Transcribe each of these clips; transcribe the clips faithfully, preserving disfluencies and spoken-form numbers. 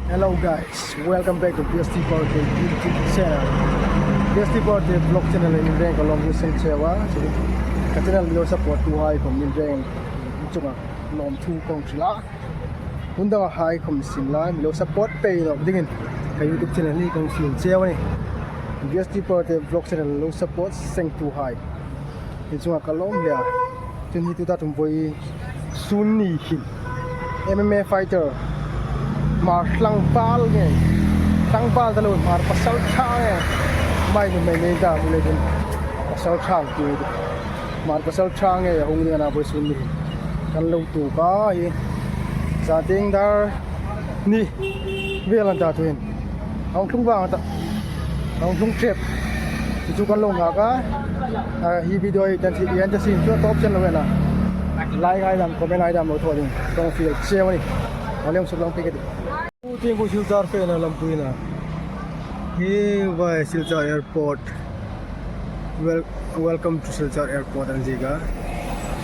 Hello guys, welcome back to B S T Party YouTube channel. B S T Party vlog channel in reng ka lawm hung seng cheu a. Ka channel mi lo support tu hai khom in reng chunga lawmthu kong hril a. Hun dang hai khom sin la, mi lo support pei lo dingin ka YouTube channel ni kong sin cheu a nih. B S T Party vlog channel lo support seng tu hai. Hi chunga ka lawm hle a. Chun hi tuta tum voi sun ni hin M M A fighter Hmar tlangval nge. Tlangval ta lo, Hmar pasal ṭha nge. Mai nu mai nei ta mu le din. Pasal ṭha tu. Hmar pasal ṭha nge a hung ding a na voi sun ni hin. Kan lo tuok a hi. Sa ting dar ni vel an ta tu hin. Hung tlung vang ta. Hung tlung ṭep. Chu kan lo nghak a. A, hi video hi kan thi, yan ta sin chu top chen lo na. Like ai dam, comment ai dam lo thaw ding. Kong fiel cheu a nih. Hung lem suk lang pei ka tih. Tieng ku Silchar fe na lampui na. Hi vai Silchar Airport. Wel-, welcome to Silchar Airport an ziek a.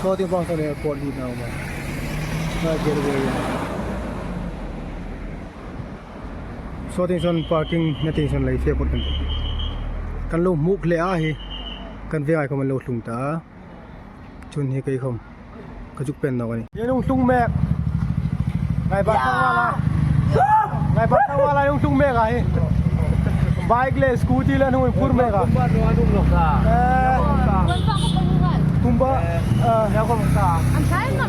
Saw tieng pang saw airport hi na ma. Na gate ve. Saw tieng saw parking na tieng saw lai fe put kan. Kan lo muk hle a hi. Kan ve ngai khom an lo tlung ta. Chun hi kei khom ka zuk pen nawk a nih. Hi hung tlung mek. Ngaiban tlangval a. Ngaiban tlangval a hung tlung mek a hi. Bike le scooty le hung phur mek a. Eh. Tumba. Eh.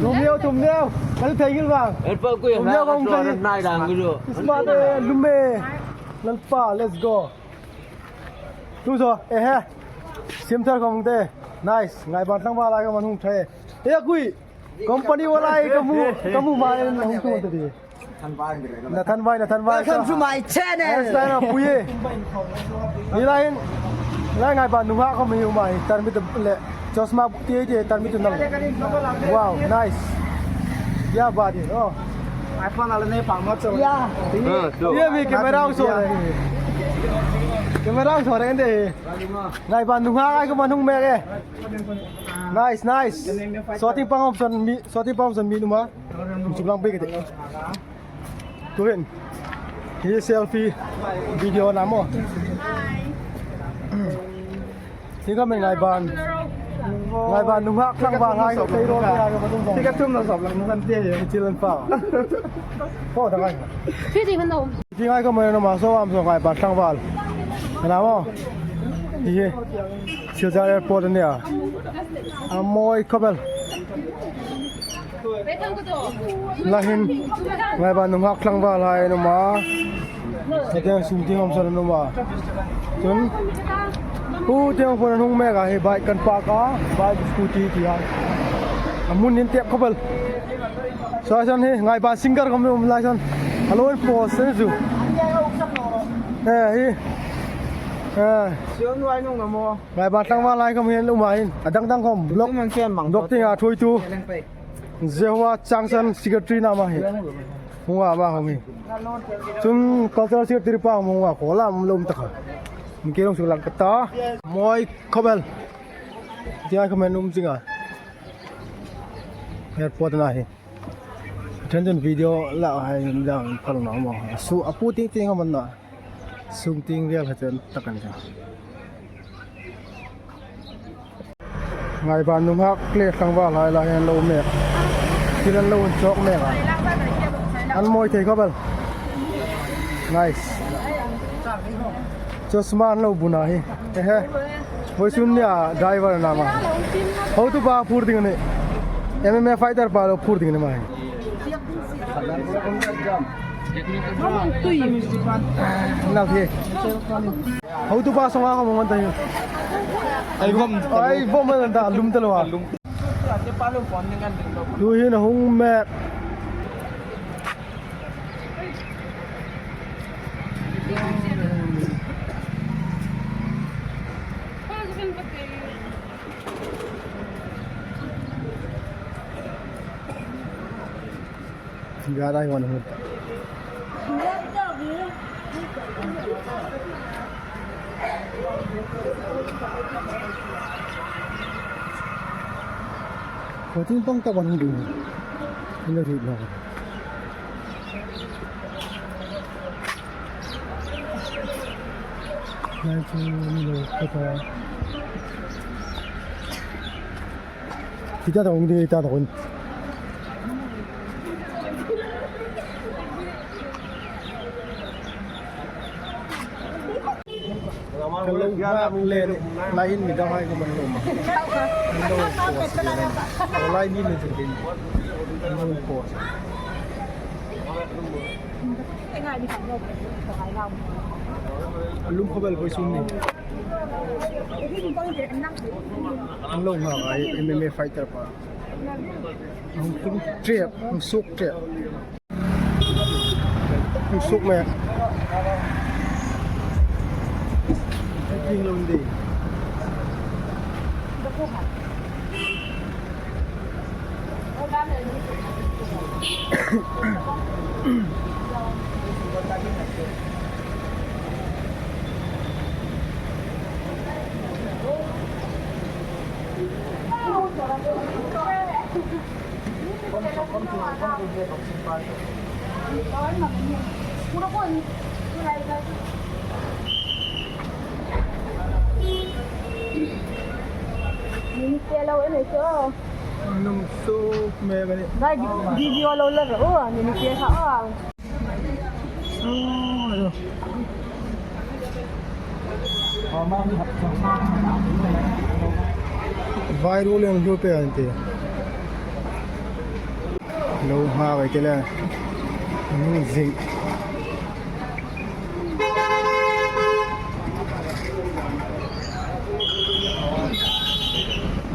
Tum neu, tum neu. Kan thei ngil vang. Tum neu kong thei. Smart, eh, lum e. Lalpa, let's go. Tu zo, eh he. Sim thar kong te. Nice. Ngaiban tlangval a ka man hung thei. E kui. Company wala ai ka mu, ka mu ma en hung tu te di. Na thanvai, na thanvai. Welcome to my channel. Yes, na pui. Ni lai, lai Ngaiban nunghak ka mi mai. Tar mi te le. Chosma ti ti tar mi tu nal. Wow, nice. Ya ba di. Oh. iPhone ala nei pang ma cho. Ya. Ah, tu. Ya mi camera so. Camera so re de. Ngaiban nunghak ai ka man hung mek e. Nice, nice. Saw tieng pang om son mi, saw tieng pang om son mi nu ma. Suk lang pei ka tih. Tu hin. Hi selfie video na mo. Hi ka men Ngaiban. Ngaiban nunghak tlangval hai ka tei ro ya ka tum. Hi ka tum na sop lang kan te. Chilen pa. Ko da ngai. Hi di kan dau. Hi ngai ka men na ma saw am saw Ngaiban tlangval. Na mo. Hi. Silchar Airport a nia. A mawi khawp el. Lai hin, Ngaiban nunghak tlangval hai an um a. Hetiang sung tieng hawm sawn an um a. Chun, pu tieng pawn an hung mek a, hi bike kan park a, bike scooty ti hai. A hmun in tiap khawp el. Saw sawn hi, Ngaiban singer khawm an um lai sawn. A lo inpost sawn chu. Eh, hi. Eh. Sian vai nung na maw. Ngaiban tlangval hai khawm hian um a hin. A dang dang khawm block. Block tieng a thuoitu. Jehovah Changsan secretary na ma hi. Hung a ma khawm hi. Chun cultural secretary pa hung a khawla um lo um ta kha. Min ke long su lang ka ta. Mawi khawp el. Tiang khawm an um zing a. Airport na hi. Then chun video la hai dang phal na maw. Su a pu tieng tieng khawm an na. Sung tieng vel kha chen tak an chen. Ngaiban nunghak le tlangval hai la hian lo mek. Thil an lo inchawk mek a. An mawi thei khawp el. Nice. Chosma an lo bun a hi. Ehe. Vawisun nia driver na ma. Hotupa phur ding a ni. M M A fighter pa lo phur ding a ni ma hi. Nau hi. Hotupa sawng a ka mong an ta hi. Ai vom. Ai vom an ta lum ta lo a. Tu hi na hung mek. Gara hi wan hut. Ko tin pong ta wan hut. Ina rit lo. Nai chu ni lo ka ta. Kita ta ong di ta ta kon. Ka lo nghak le, lai hin mi dang hai ko man lo ma. An lo ko si le. Lai ni le si le. An lo ko. Lum khawvel poi sum ni. An lo nghak ai, M M A fighter pa. Hung suk ṭep, hung suk ṭep. Hung suk mek. Hung lo ndi. Minute te lo en ei chu. Nung suk mek a nih. Vai, video lo la ro, minute te kha a. Oh, ayo. Vai ro leng lo pe an ti. Lo ha vai te le. Nung zing.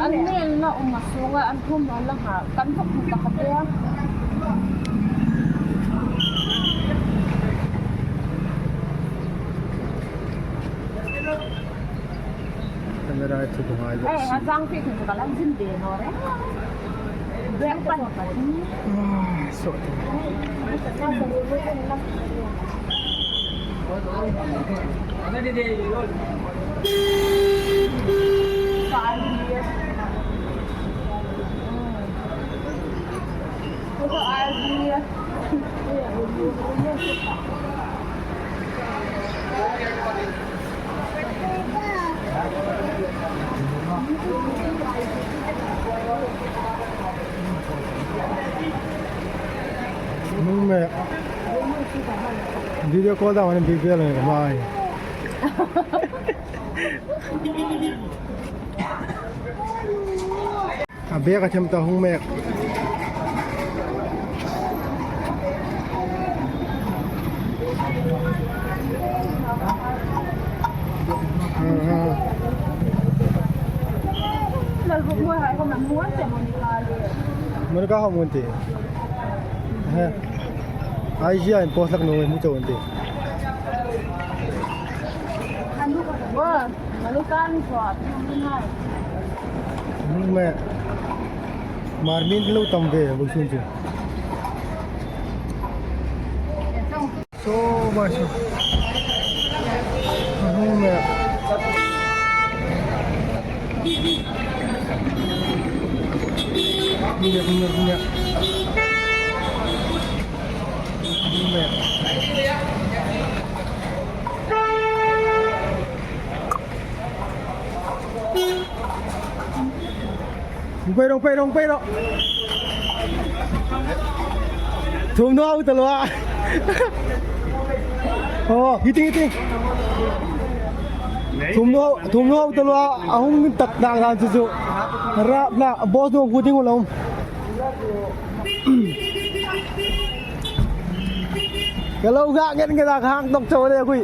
An melna um a sunga an thum lo la ha, kan thawk hmu ta ka tia. Camera chu tu ngai. Eh, a zang pi chu ka lan zin de no re. Bek pa. Ah, so. Nung me video call da wani big bell mai. A bag a them ta hung mek. Monica home won't he? Ai zia in post lak no mu chawng ti. Wa, malu kan ko. Hung me. Mar min lo tam ve, bu sun chu. So, ba so. Hung me. Hung me, hung me, hung me. Rong pei, rong pei, rong pei, rong. Thum naw ta lo a. Oh, hiting, hiting. Thum naw, thum naw ta lo a. A hung tak dang dang chu chu. Ra na boss no gu ding lo. Ka lo nghak nget nget a, ka hang tok chau le kui.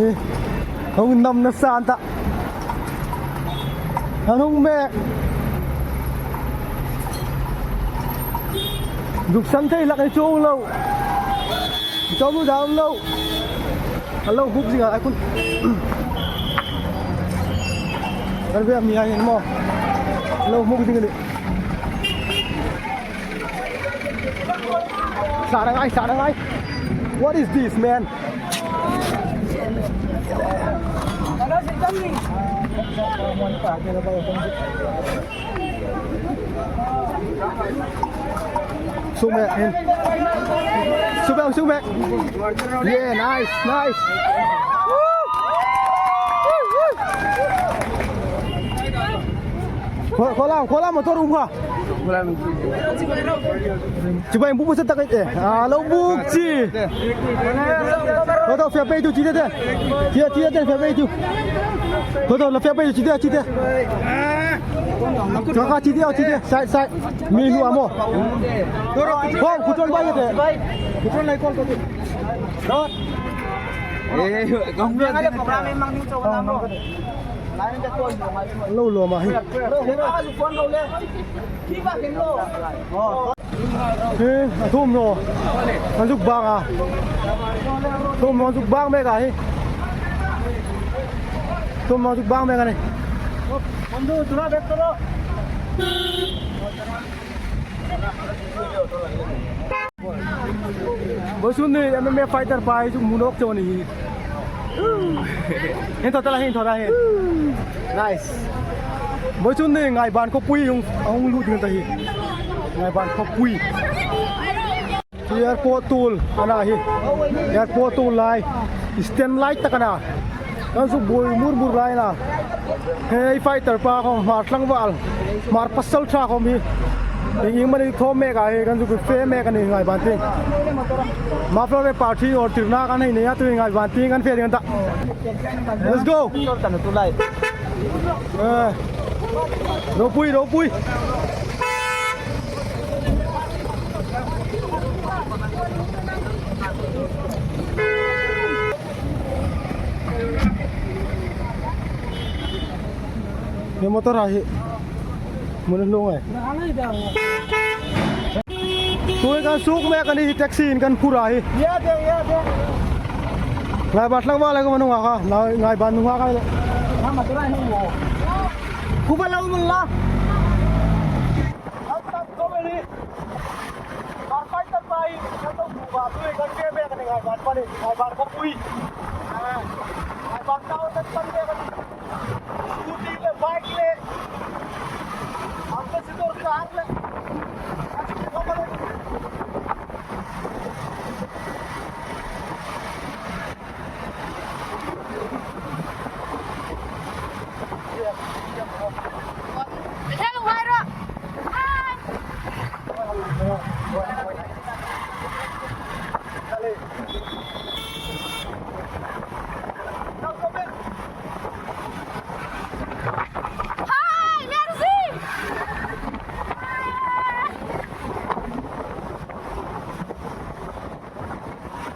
Eh, hung nam na san ta. An hung mek. Duk san thei lak ni chu lo. Chawm lu dam lo. A lo hmuk zing a, a kun. Kan ve mi a hin maw. A lo hmuk zing a nih. Sa ra ngai, sa ra ngai. What is this, man? Sum e hin. Suk back, suk back. Yeah, nice, nice. Khaw, khaw lam, khaw lam motor um kha. Chibai buk buk sa tak e. A lo buk chi. Khaw to fair play tu chi te te. Chi, chi te te fair play tu. Khaw to la fair play tu chi te, chi te. Kha, kha, chi te, chi te. Side, side. Mi lu amo. Hong, kutron bai te. Kutron lai kol ko. Dot. Eh, kong. Lo lo ma hi. Eh, a thum naw. An zuk bang a. Thum naw, an zuk bang mek a hi. Thum naw, zuk bang mek a nih. Vawisun ni M M A fighter pa hi chu mu nawk chau a ni hi. Hin thaw ta la, hin thaw ta hin. Nice. Vawisun ni Ngaiban khawpui hung, hung lut ding ta hi. Ngaiban khawpui. Chu airport tul a na hi. Airport tul lai. Stand lai tak a na. Kan zuk buoi mur mur lai a na. Hei fighter pa khawm Hmar tlangval, Hmar pasal ṭha khawm hi. Ieng ieng mani thaw mek a hi, kan zuk fe mek a ni Ngaiban tieng. Mafia le party ortirna kan hei nei a, tu Ngaiban tieng kan fe ding an ta. Let's go. Eh. Ropui, ropui. He motor a hi. Mun hnung e. Tuhin kan suk mek a ni hi, taxi-in kan phur a hi. Ngaiban tlangval le ka manung a kha. Ngaiban nung a kha le. Kuba lo mun la. Kan tam ko ni. Kan fighter pa hi, kan lo bu ba, tu kan fe mek a ni Ngaiban pa ni, Ngaiban khawpui. Ah, Ngaiban town kan pan mek a ni. Scooty le, bike le. Ambassador car le.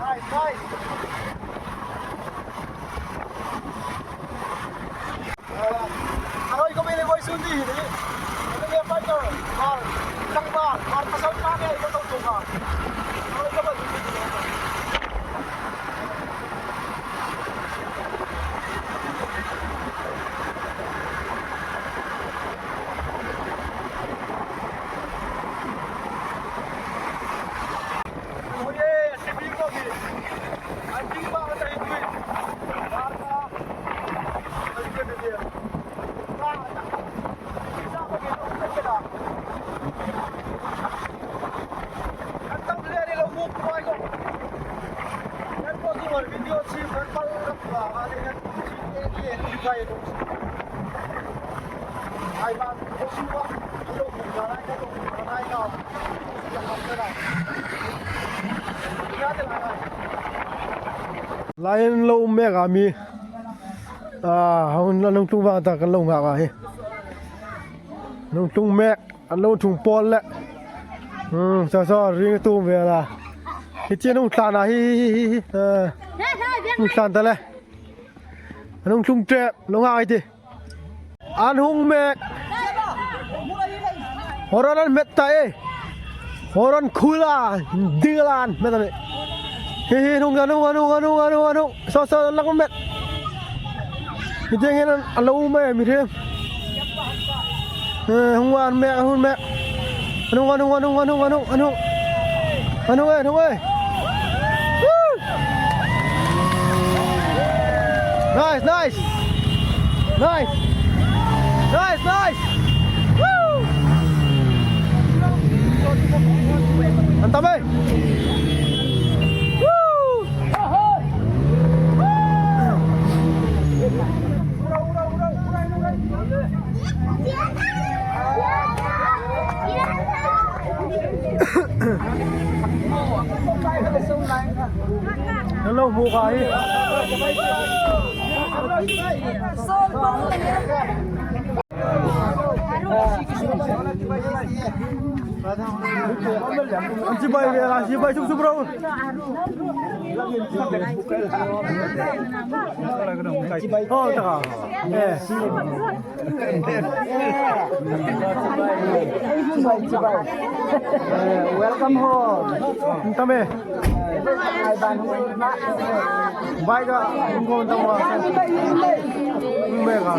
Nice, nice. A roi ko bele boi sun di ni. Ko bele fighter. Mar, sang mar, mar pasal ka ne ko to to ka. A roi ko bele. Line lo mek a mi. A, hung, hung tlung vang ta kan lo ngak a hi. Hung tlung mek, an lo tlung pawl le. Hmm, so, so, ring tu ve la. Hi chin hung tlan a hi, hi, hi, hi. Eh, hung tlan ta le. An hung tlung tep, lo ngak a hi ti. An hung mek. Horan an met ta e. Horan khula, ding la an met ta e. Hi, hi, an hung, an hung, an hung, an hung, an hung, an hung. So, so, an lak met. Hi ding hin an lo um e, mi ring. Eh, hung an mek, an hung mek. An hung, an hung, an hung, an hung, an hung, an hung. An hung e, an hung e. Woo! Nice, nice. Nice. Nice, nice. Woo! An tam e. Hello, Mugai. An chibai ve la, chibai suk suk ro. Oh, ta. Eh. Welcome home. Tame. Bai ka, ungko tama. Mega.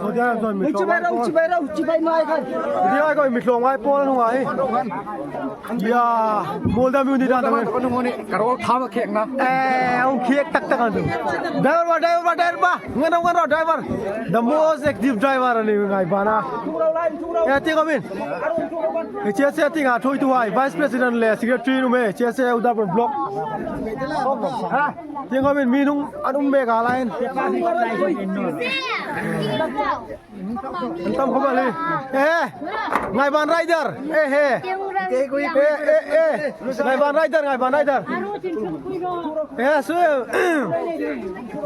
Uchi bai ro, uchi bai ro, uchi bai nai kan. Uchi bai ko mi tlong ai pol nu ai. Ya, mol da mi ni da da. Ka ro tha ma khek na. Eh, ong khek tak tak an tu. Driver ba, driver ba, driver ba. Ngan ro, ngan ro, driver. The most active driver ni ngai bana. Ya, ti ko min. Che se ti nga thoi tu ai. Vice President le Secretary nu me. Che se Udar Block. Ha? Tieng khawmin mi nung an um mek a lain. An tam khawp a le. Eh, Ngaiban Rider. Eh, eh. Eh, eh, eh. Ngaiban Rider, Ngaiban Rider. Eh, su.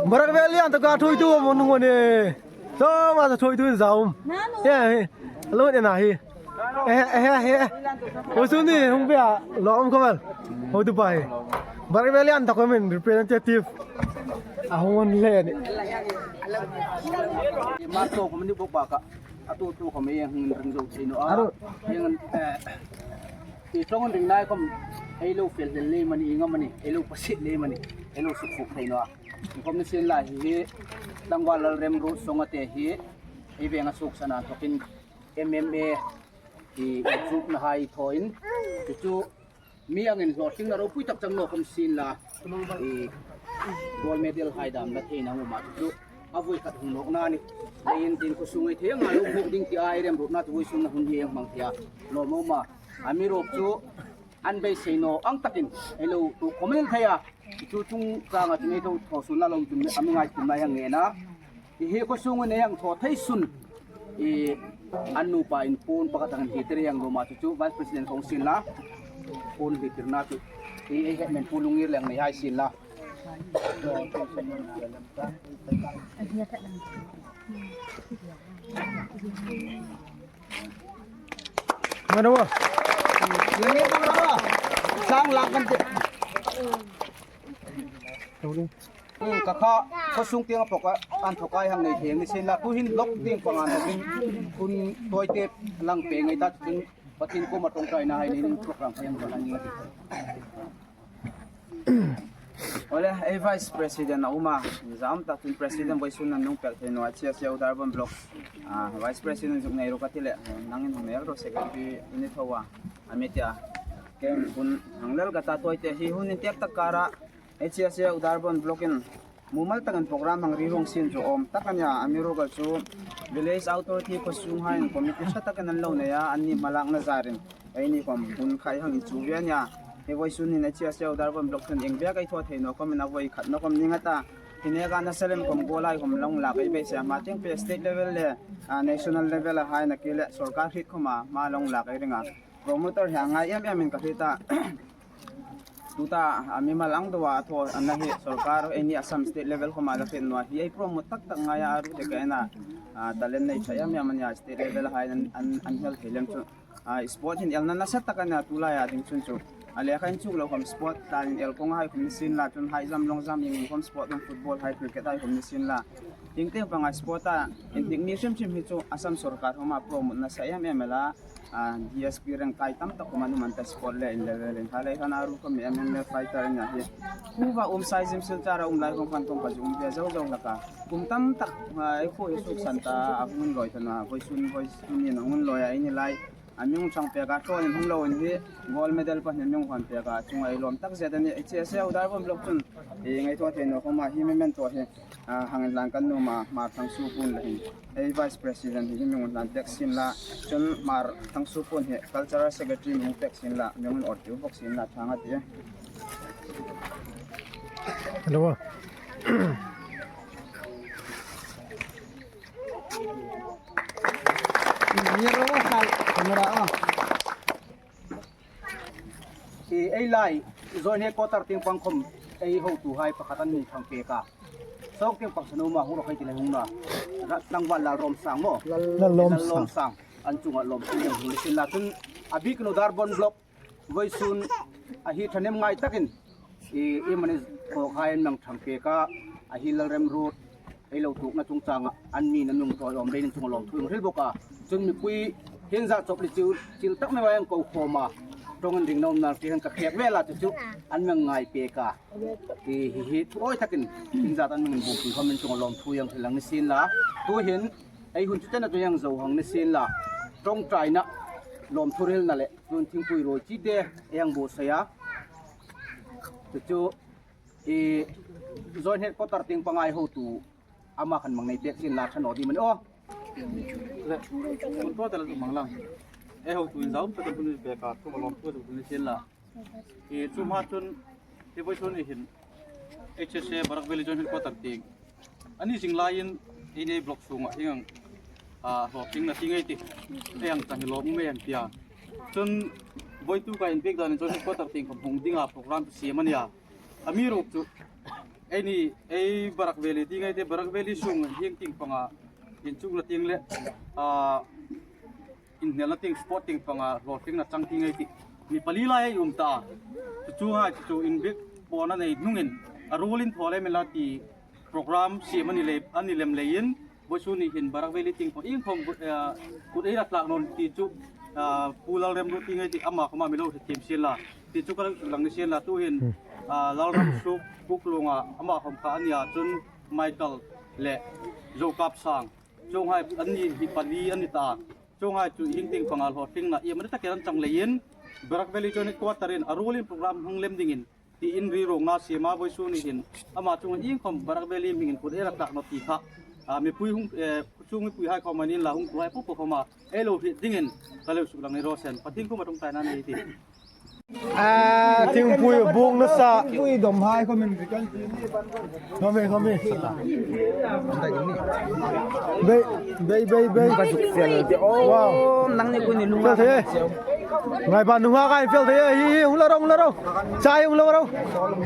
Barak vel lian taka thuoitu mo nung ni. Tawma ta thuoitu in za um. Eh, eh. Lo ne na hi. Eh, eh, eh, eh. Hung sung ni, hung bia, lo um khawm el. Hung tu pai. Barak vel lian tak khawmin representative. A hung on le ni. Ma to khawm ni bok ba ka. A to to khawm e hung ring zo thei naw a. Aro. Hung, eh, i tlawng ring nai khawm. Ei lo fel hlel le mani, ngam mani. Ei lo pasit le mani. Ei lo suk suk thei naw a. Khawm ni sien lai hi. Tlangval Lalremruot Song a te hi. Ei veng a suk sana thokin. M M A, i, i chukna hai thawin, chu chu mi angin hlawtlingna ropui tak chang naw khawm sien la, i, gold medal hai dam la theina hung um a chu chu, a voi khat hung nawkna ni. Leiin tin khaw sung ei thei ang a lo hmuh ding ti a, ei remruotna chu vawisun a hun hi ei hmang thei a, lawm a um a. Amiruokchu, an beisei naw ang takin, ei lo tuok khawm el thei a. Chu chungchanga chun ei thaw sunna lo chun a mi ngaituona ei hang ngen a. I hi khaw sunga ei hang thaw thei sun. I an nupa in puon pakhat hang hlitir ei hang lawm a chu chu Vice President kong sien la. Puon hlitirna chu. I ei hemel pu Lungngirliang nei hai sien la. Manawa. Sang lang kan te. Ka kha, khaw sung tieng a pawk a, an thawk ai hang nei thei ni sien la, tuhin lawk ding panga an thawkin, hun tawi te lang pe ngei ta, tuhin Pathien kuoma ṭawngṭaina hai nei ding program hai hang nei. Awle, ei Vice President a um a, zam tak chun President vawisun an nung pel thei naw a, C S A Udarband Block. Ah, Vice President zuk nei ro ka ti le, nangin hung nei ro Secretary i ni tho a, a mi ti a. Ken hun hang lel ka ta tawi te hi hun intiek tak kara, H C S A Udarband Block in mumal takin program hang ri rung sien chu awm tak a nia, amiruokchu Village Authority khaw sung haiin committee ṭha takin an lo nei a, anni hmalakna zarin eini khawm hun khai hang inchuh ve a nia. Hi vawisun hin H C S A Udarband Block chun ieng biek ei thaw thei naw khawmin a voi khat naw khawm ni ngei ta. Hi neka nasa lem khawm goal hai khawm lo lak ei beisei a, hma tieng pei state level le, ah, national level a hai nakie le sawrkar hriet khawma hma lo lak ei ring a. Promoter hi a ngai em emin ka hriet a. Tuta, a mimal ang deu a thaw a na hi sawrkar eini Assam state level khawma la hriet naw a. Hi ei promote tak tak ngai a, a ru dek a, a, talent nei ṭha em em a nia, state level a hai an, an, an hel thei lem chu. A, sport hin elna nasa tak a nia, tu laia ding chun chu. A lekha inchuk lo khawm sport, tlan inel kawng hai khawm ni sien la, chun high jump, long jump, ieng ieng khawm sport, football hai, cricket hai khawm ni sien la. Ieng tieng panga sport a indik mi hrim hrim hi chu Assam sawrkar khawma promote nasa em em el a. A, D S P rank kai tam tak khawm an um an ta, sport le in level in. Kha lei khan a ru khawm M M A fighter a nia hi. Khuova um Saizim Silchar a um lai khawm khan khawm ka zu um ve zo zo hlak a. Kum tam tak, a, ei khuo hi suk san ta a hung lawi ta naw a. Vawisun, vawisun hin a hung lawi a, eini lai. A mi hung ṭhang pek a, ṭawnin hung lo in hi gold medal pahni mi hung hawn pek a, chunga ei lawm takzet a nih. Ei che se, Hudarbon block chun ei ngaituo thei naw khawma hi memento hi, a, hang inhlan kan nuom a, Hmar Thangsuo puon la hin. Ei vice president hi mi hung hlan pek sien la, chun Hmar Thangsuo puon hi cultural secretary mi hung pek sien la, mi hung awt tiu bawk sien la, ṭha ngei a tih. Hello. Ei lai, Joint Headquarter tieng pang khawm, ei hotuhai pakhat an mi ṭhang pek a. Sawk tieng pang sanu ma hung ro khai ti lai hung na. Ra-, tlangval Lalromsang maw. Lalromsang. Lalromsang. An chunga lawmthu ieng hung ni sien la chun, a bik nu Hudarbon block, vawisun a hi ṭhahnem ngai takin, i, i mani thaw khai an mi ṭhang pek a, a hi Lalremruot, ei lo tuokna chungchanga, an mi na nung tawi awm leiin chunga lawmthu ieng hril bawk a. Chun mipui, hieng zat chawp li chil, chil tak mai ang ko khawm a. Ṭawng an ring nawm na ti han ka khek vel a chu chu, an mi ngai pek a. I, hi, hi, thu awi takin, hieng zat an mi buk ti khawmin chunga lawmthu ieng hril ang ni sien la. Tuhin, ei hun chu tena chu ieng zo hang ni sien la. Ṭawngṭaina, lawmthu hrilna le, tun thingpui rawi chi te, ieng buotsai a. Chu chu, i, Joint Headquarter tieng panga ei hotu, ama khan mang nei pek sien la ṭha naw ding a ni aw. Le, kun tua tela tu mang lang. Ei hotu in zau, pek kan tun pek a, tu lawmthu tu ni sien la. I, chu ma chun, i vawisun ei hin, H S A Barak Valley Joint Headquarter tieng. Ani zing laiin, ei nei block sunga, ieng ang, a, hlawtlingna ti ngei ti. Ieng ang chang hi lawm um ei an tia. Chun, vawituk a inbiek danin Joint Headquarter tieng khawm hung dinga program siem a nia. Amiruokchu, ei ni, ei Barak Valley ti ngei ti, Barak Valley sung hieng tieng panga, inchukna tieng le, a, inhnelna tieng, sport tieng panga hlawtlingna chang ti ngei ti. Mi pali lai ei um ta. Chu chu hai chu inbiek pawna nei hnungin a ruolin thaw lem la ti program siem a ni lei, a ni lem leiin vawisun ni hin Barak Valley tieng pang ieng khawm, eh, kut ei rak tlak naw ti chu, ah, Pu Lalremruot ti ngei ti ama khawma mi lo hriet thiem sien la. Ti chu ka lo suk lang ni sien la tuhin, ah, Lalramsuk Kuklunga ama khawm kha a nia chun Michael le Zokapsang. Chuonghai an ni hi pali a ni ta. Chuonghai chu hieng tieng panga hlawtlingna iemani takin an chang leiin, Barak Valley Joint Headquarter-in a ruolin program hmang lem dingin, tiin rilruotna siem a vawisun ni hin, ama chunga ieng khawm Barak Valley hmingin kut ei rak tlak naw ti kha, a, mipui hung, eh, chung mipuihai khawm an inla hung tuhai po po khawma, ei lo hriet dingin, ka lo suk lang ni raw se, Pathien kuoma ṭawngṭaina nei ti. A, thingpui bung nasa. Pui dom hai khawmin. Khawmi, khawmi. Bei, bei, bei, bei. Ka zuk fel te. Wow. Nang ni ku ni lunga. Fel thei. Ngai ba nunga ka fel thei. Hi, hi, hung la ro, hung la ro. Chai hung la ro.